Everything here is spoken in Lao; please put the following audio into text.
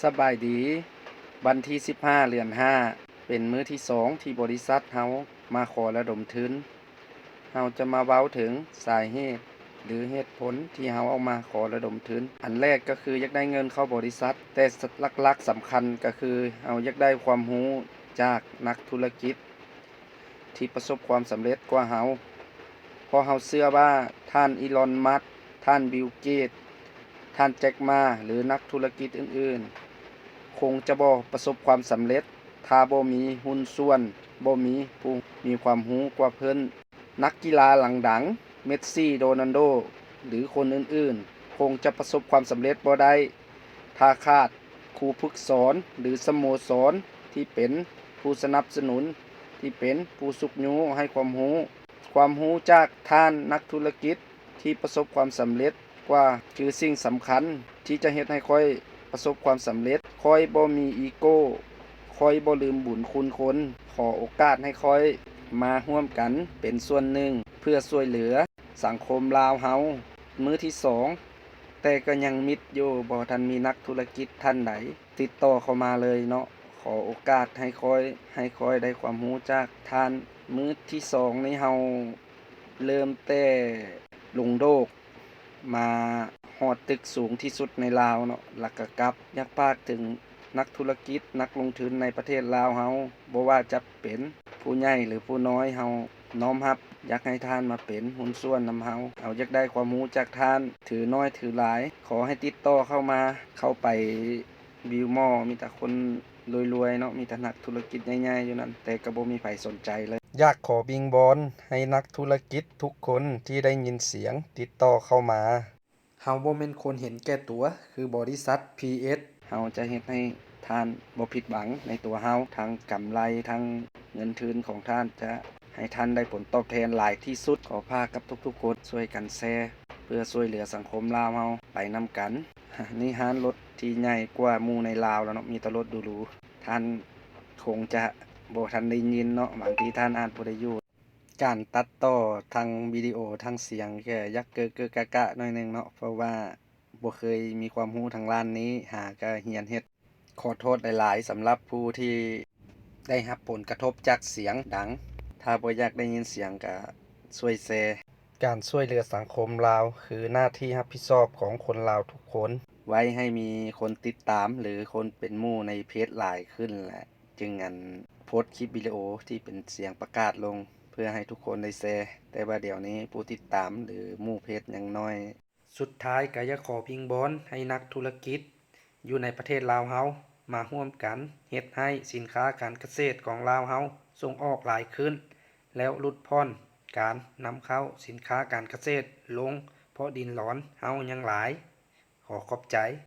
ສະບາຍດີ. ວັນທີສິບຫ້າ ເດືອນຫ້າ ເປັນມື້ທີສອງທີ່ບໍລິສັດເຮົາມາຂໍລະດົມທຶນ. ເຮົາຈະມາເວົ້າເຖິງສາເຫດ ຫຼື ເຫດຜົນທີ່ເຮົາອອກມາຂໍລະດົມທຶນ. ອັນແລກກໍຄືຢາກໄດ້ເງິນເຂົ້າບໍລິສັດ, ແຕ່ຫຼັກໆສຳຄັນກໍຄືເຮົາຢາກໄດ້ຄວາມຮູ້ຈາກນັກທຸລະກິດ ທີ່ປະສົບຄວາມສຳເລັດກວ່າເຮົາ, ເພາະເຮົາເຊື່ອວ່າທ່ານອີລອນ ມັດ, ທ່ານບິວ ເກດ, ທ່ານແຈັກໝາ ຫຼື ນັກທຸລະກິດອື່ນໆ ຄົງຈະບໍ່ປະສົບຄວາມສຳເລັດ ຖ້າບໍ່ມີຫຸ້ນສ່ວນ, ບໍ່ມີຜູ້ມີຄວາມຮູ້ກວ່າເພິ່ນ. ນັກກິລາດັງໆ ເມດຊີ, ໂຣນັນໂດ ຫຼື ຄົນອື່ນໆ ຄົງຈະປະສົບຄວາມສຳເລັດບໍ່ໄດ້ ຖ້າຂາດຄູຝຶກສອນ ຫຼື ສະໂມສອນທີ່ເປັນຜູ້ສະໜັບສະໜູນ, ທີ່ເປັນຜູ້ຊຸກຍູ້ໃຫ້ຄວາມຮູ້. ຄວາມຮູ້ຈາກທ່ານນັກທຸລະກິດທີ່ປະສົບຄວາມສຳເລັດກວ່າ ຄືສິ່ງສຳຄັນທີ່ຈະເຮັດໃຫ້ຂ້ອຍປະສົບຄວາມສຳເລັດ. ຂ້ອຍບໍ່ມີອີໂກ້, ຂ້ອຍບໍ່ລືມບຸນຄຸນຄົນ. ຂໍໂອກາດໃຫ້ຂ້ອຍມາຮ່ວມກັນເປັນສ່ວນໜຶ່ງເພື່ອຊ່ວຍເຫຼືອສັງຄົມລາວເຮົາ. ມື້ທີສອງ ແຕ່ກໍຍັງມິດຢູ່, ບໍ່ທັນມີນັກທຸລະກິດທ່ານໃດຕິດຕໍ່ເຂົ້າມາເລີຍເນາະ. ຂໍໂອກາດໃຫ້ຂ້ອຍ, ໃຫ້ຂ້ອຍໄດ້ຄວາມຮູ້ຈາກທ່ານ. ມື້ທີສອງນີ້ເຮົາເລີ່ມແຕ່ລົງໂດກ ມາຮອດຕຶກສູງທີ່ສຸດໃນລາວເນາະ ແລ້ວກໍກັບ. ຢາກຝາກເຖິງນັກທຸລະກິດ, ນັກລົງທຶນໃນປະເທດລາວເຮົາ, ບໍ່ວ່າຈະເປັນຜູ້ໃຫຍ່ ຫຼື ຜູ້ນ້ອຍ, ເຮົານ້ອມຮັບ ຢາກໃຫ້ທ່ານມາເປັນຫຸ້ນສ່ວນນຳເຮົາ. ເຮົາຢາກໄດ້ຄວາມຮູ້ຈາກທ່ານ, ຖືໜ້ອຍຖືຫຼາຍ, ຂໍໃຫ້ຕິດຕໍ່ເຂົ້າມາ. ເຂົ້າໄປ ວິວມໍ ມີແຕ່ຄົນລວຍໆເນາະ, ມີແຕ່ນັກທຸລະກິດໃຫຍ່ໆຢູ່ນັ້ນ, ແຕ່ກໍບໍ່ມີໃຜສົນໃຈເລີຍ. ຢາກຂໍວິງວອນໃຫ້ນັກທຸລະກິດທຸກຄົນທີ່ໄດ້ຍິນສຽງຕິດຕໍ່ເຂົ້າມາ. ເຮົາບໍ່ແມ່ນຄົນເຫັນແກ່ຕົວ ຄືບໍລິສັດ ພີເອັສ. ເຮົາຈະເຮັດໃຫ້ທ່ານບໍ່ຜິດຫວັງໃນຕົວເຮົາ, ທັງກຳໄລ, ທັງເງິນທຶນຂອງທ່ານ, ຈະໃຫ້ທ່ານໄດ້ຜົນຕອບແທນຫຼາຍທີ່ສຸດ. ຂໍຝາກກັບທຸກໆຄົນ ຊ່ວຍກັນແຊເພື່ອຊ່ວຍເຫຼືອສັງຄົມລາວເຮົາໄປນຳກັນ. ນີ້ຮ້ານລົດທີ່ໃຫຍ່ກວ່າໝູ່ໃນລາວແລ້ວເນາະ, ມີແຕ່ລົດຫຼູໆ. ທ່ານຄົງຈະບໍ່ທັນໄດ້ຍິນເນາະ, ບາງທີທ່ານອາດບໍ່ໄດ້ຢູ່. ການຕັດຕໍ່ທັງວິດີໂອທັງສຽງກໍຢາກເກີກໆກະໆໜ້ອຍໜຶ່ງເນາະ, ເພາະວ່າບໍ່ເຄີຍມີຄວາມຮູ້ທາງດ້ານນີ້, ຫາກໍຮຽນເຮັດ. ຂໍໂທດຫຼາຍໆສຳລັບຜູ້ທີ່ໄດ້ຮັບຜົນກະທົບຈາກສຽງດັງ. ຖ້າບໍ່ຢາກໄດ້ຍິນສຽງກໍຊ່ວຍແຊ. ການຊ່ວຍເຫຼືອສັງຄົມລາວ ຄືໜ້າທີ່ຮັບຜິດຊອບຂອງຄົນລາວທຸກຄົນ. ໄວ້ໃຫ້ມີຄົນຕິດຕາມ ຫຼື ຄົນເປັນໝູ່ໃນເພຈຫຼາຍຂຶ້ນ ແລະ ຈຶ່ງອັນໂພສຄລິບວິດີໂອທີ່ເປັນສຽງປະກາດລົງ ເພື່ອໃຫ້ທຸກຄົນໄດ້ແຊ. ແຕ່ວ່າດຽວນີ້ຜູ້ຕິດຕາມ ຫຼື ໝູ່ເພຈຍັງໜ້ອຍ. ສຸດທ້າຍກໍຢາກຂໍວິງວອນໃຫ້ນັກທຸລະກິດຢູ່ໃນປະເທດລາວເຮົາ ມາຮ່ວມກັນເຮັດໃຫ້ສິນຄ້າການກະເສດຂອງລາວເຮົາສົ່ງອອກຫຼາຍຂຶ້ນ ແລ້ວຫຼຸດຜ່ອນການນຳເຂົ້າສິນຄ້າການກະເສດລົງ, ເພາະດິນດອນເຮົາຍັງຫຼາຍ. ຂໍຂອບໃຈ.